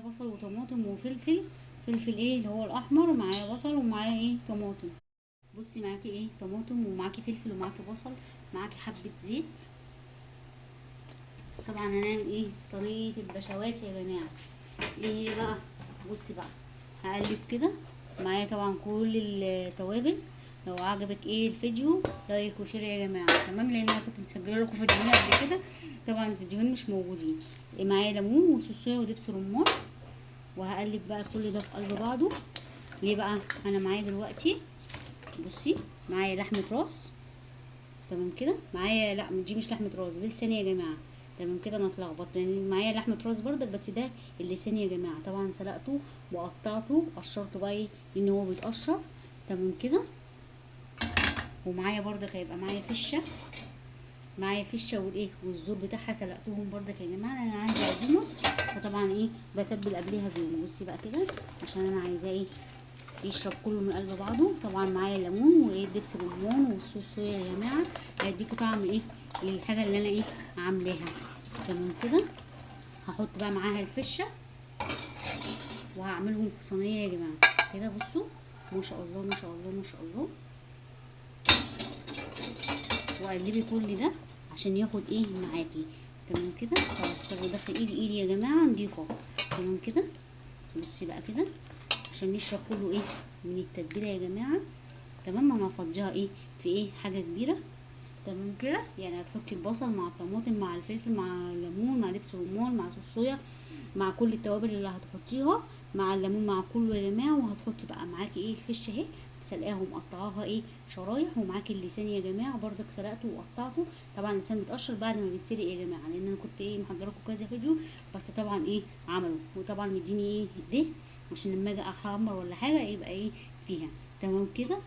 بصل وطماطم وفلفل، فلفل ايه اللي هو الاحمر، معايا بصل ومعايا ايه طماطم. بصي معاكي ايه طماطم ومعاكي فلفل ومعاكي بصل، معاكي حبة زيت. طبعا هنعمل ايه صينية البشوات يا جماعة. ايه هي بقى؟ بصي بقى هقلب كده معايا طبعا كل التوابل. لو عجبك ايه الفيديو like و share يا جماعة، تمام؟ لان انا كنت مسجله لكم فيديوهين قبل كده، طبعا الفيديوهين مش موجودين. معايا ليمون وصوص صويا ودبس رمان، وهقلب بقى كل ده في قلب بعضه. ليه بقى؟ انا معايا دلوقتي بصي معايا لحمه راس، تمام كده؟ معايا، لا دي مش لحمه راس، دي لسان يا جماعة، تمام كده؟ انا اتلخبطت لان معايا لحمه راس برضك، بس ده اللسان يا جماعة. طبعا سلقته وقطعته، قشرته بقى ايه ان هو بيتقشر، تمام كده؟ ومعايا برضك هيبقى معايا فشه، معايا فشه والايه والزور بتاعها، سلقتهم برضك يا جماعة لان انا عندي عزومة، فطبعا ايه بتبل قبلها بيوم. بصي بقى كده عشان انا عايزاه ايه يشرب كله من قلب بعضه. طبعا معايا الليمون وايه دبس الرمان والصوص صويا يا جماعة، هيديكوا طعم ايه للحاجة اللي انا ايه عاملاها، تمام كده؟ هحط بقى معاها الفشه وهعملهم في صينية يا جماعة كده. بصوا ما شاء الله ما شاء الله ما شاء الله. وقلبي كل ده عشان ياخد ايه معاكي، تمام كده؟ خلاص داخل ايدي ايدي يا جماعة نضيفه، تمام كده؟ بصي بقى كده عشان نشرب كله ايه من التتبيله يا جماعة، تمام؟ انا هفضيها ايه في ايه حاجة كبيرة، تمام كده؟ يعني هتحطي البصل مع الطماطم مع الفلفل مع الليمون مع دبس الرمان مع صوص صويا مع كل التوابل اللي هتحطيها مع الليمون مع كله يا جماعة. وهتحطي بقى معاكي ايه الفشه اهي سلقاها ومقطعاها ايه شرايح، ومعاكي اللسان يا جماعة برضك سلقته وقطعته. طبعا اللسان بيتقشر بعد ما بيتسلق يا جماعة، لان انا كنت ايه محضرة لكم كذا فيديو، بس طبعا ايه عمله، وطبعا مديني ايه ده عشان لما اجي احمر ولا حاجة يبقى ايه فيها، تمام كده؟